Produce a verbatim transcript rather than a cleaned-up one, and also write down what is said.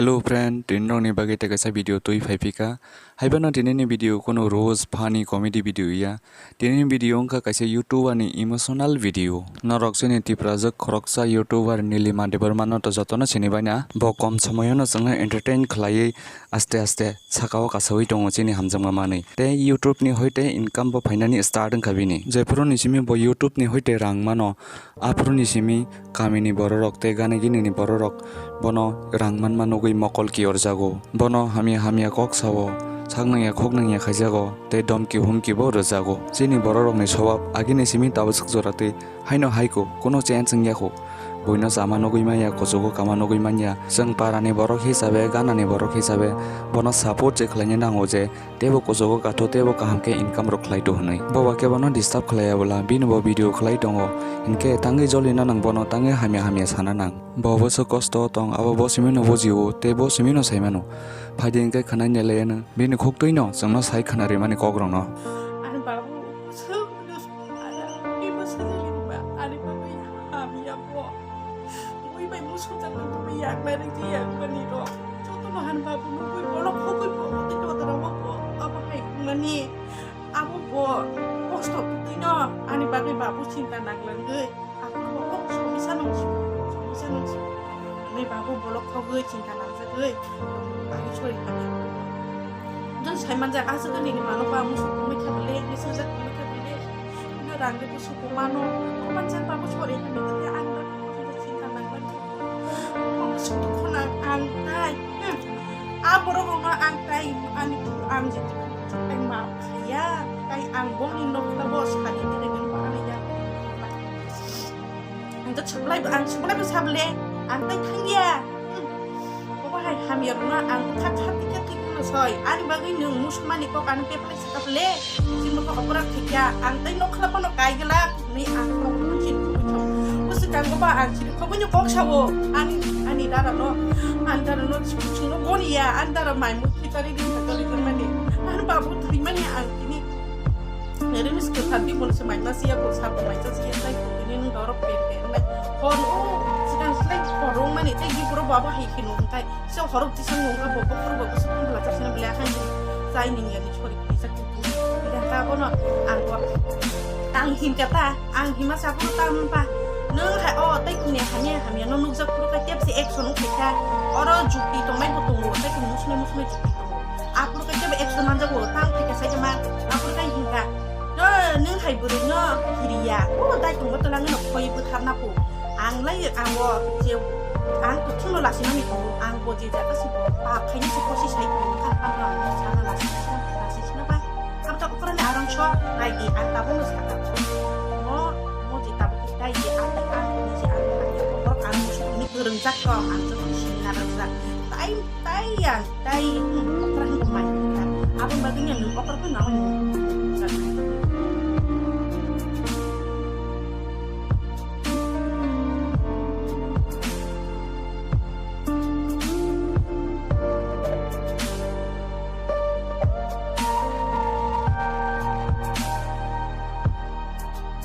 Hello friend, tini rokni bagwi tei kaisa video twi phai phika. Haibano tinini video kono roast funny comedy video ya. Tinini video wngkha kaisa YouTuber ni emotional video. Norok chini Tiprajwk khoroksa YouTuber Nilima Debbarma no to jotono sini baina. Bo kom somoyono chwngno entertain khlaiwi aste aste sakao kasawi tongo chini hamjakma manwi. Tei YouTube ni hoite income bo phainani start wngkha bini. Jephuru ni simi bo YouTube ni hoite rang mano, aphuru ni simi kamini bororok tei gana ginini bororok bono rang manma nugwi mokol kiyorjago. Bono hamya hamya kok sao, saknangya khoknangya khaijago tei domki humki bo rwjago. Chini bororokni sobab agini simi tabaswk jora twi haino haikho, kono change wngya kho. Buino chama nugwi manya, kuchugo kama nugwi manya. Chwng parani borok hisabe, ganani borok hisabe bono support je khlaina nango je teibo kuchugo gatho, teibo kaham khe income rok khlai to hwnwi. Bo ba khe bono disturb khlaiya bwla, bini bo video khlai tongo. Hinkhe tangwi jolina nang bono, tangwi hamya hamya sana nang. Bo bwswk kosto tong, abo bo simi no bujio, tei bo simi no sai mano. Phaidi hinkhe khwnai nelaiya nw, bini khuk twi no chwngno sai khwna rimani kok rokno. Ani babu, bwswk bwswk, ani, ani bwswk limba, ani bagwi hamya bo. Ui bai musujakna bagwi yakna rikya yakmani rok. Jotono han babu nugwi bolok hogwi bo, tei dodra bo, abo hai mani. Abo bo kosto twi no ani bagwi babu chinta naglangwi. Abo bo kok somisa nung si, somisa nung si. Ani babu bolok hogwi chinta nangjagwi. Ani sori khamya. Jang sai manjak aswk nini mano ba musu kumui khabale, ni sajak kumui khabale. Ino rang de kusu kumano. Kuman jan babu sori khamya, ani babu chinta naglangwi. Ang sutuk khna ang tai. Hmm. A borok rokno ang tai, ani, ang je tai ma khaya, tai ang bongni nokla bo sari de regen ko ani ya. Ang to sublai, ang sublai bo sable, ang tai thangya. Hmm. Bo bahai hamya rokno ang kha kha tikha tikha no soi. Ani bagwi nwng musulmani kok ano peplai sakap le. Chini bo kha opor khikya, ang tai nokla bono kai glak. Ni ang kok munchin kuchong. Bwswk ang ba ang chini khobwino kok sao. Ani, ani dara no, ani dara no chini goni ya, ani dara mai muk phitari di phitari di mani. Ani babu thwi mani ang tini. Nere mis ke thandi mon se mai masi ya ko sa ko mai sa si ya tai ko ni nung dorok pe pe mai. Hon o, sikan slai korong mani tai gi bro baba hai khinu tai. So horok tisang nungkha bo, bo khorok bo, so khum bwla chapsina bwle, ahan jini chai ning yani chori kisa kuku. Ida ta bono ang bo tang him kata, ang hima sa bono tang pa. Nung hai o, tai kuni hamya, hamya no nukjak phuru kai tep si action nung khaikha. Oro jukti tongnai bo tongo, tai kuni musme, musme jukti tongo. Aphuru kai tep action manjak bo, tang khaikha sai ma, aphuru kai himkha. No, nung hai bwrwi no hiriya. O, tai tongbo tolang no khoi bwtharna po. Ang lai, ang o je, ang kuchung no lasinani tongo, ang bo je jaga si bo, pa phaini si kosi sai tongo, kha pang no ang sana lasi, lasi sina ba. Ang ta ukurani arang so, nai di, ang tabuk no saka. Mo, mo je tabuk ki tai di, ang, ang ni si ang, ang ni ko, ang ni si ni kwrwngjak ko, ang joto ni sini narwkjak. Tai, tai ya, tai, hmm, ukurani ko mai. Abang bagwi ni nung okor ko nawan.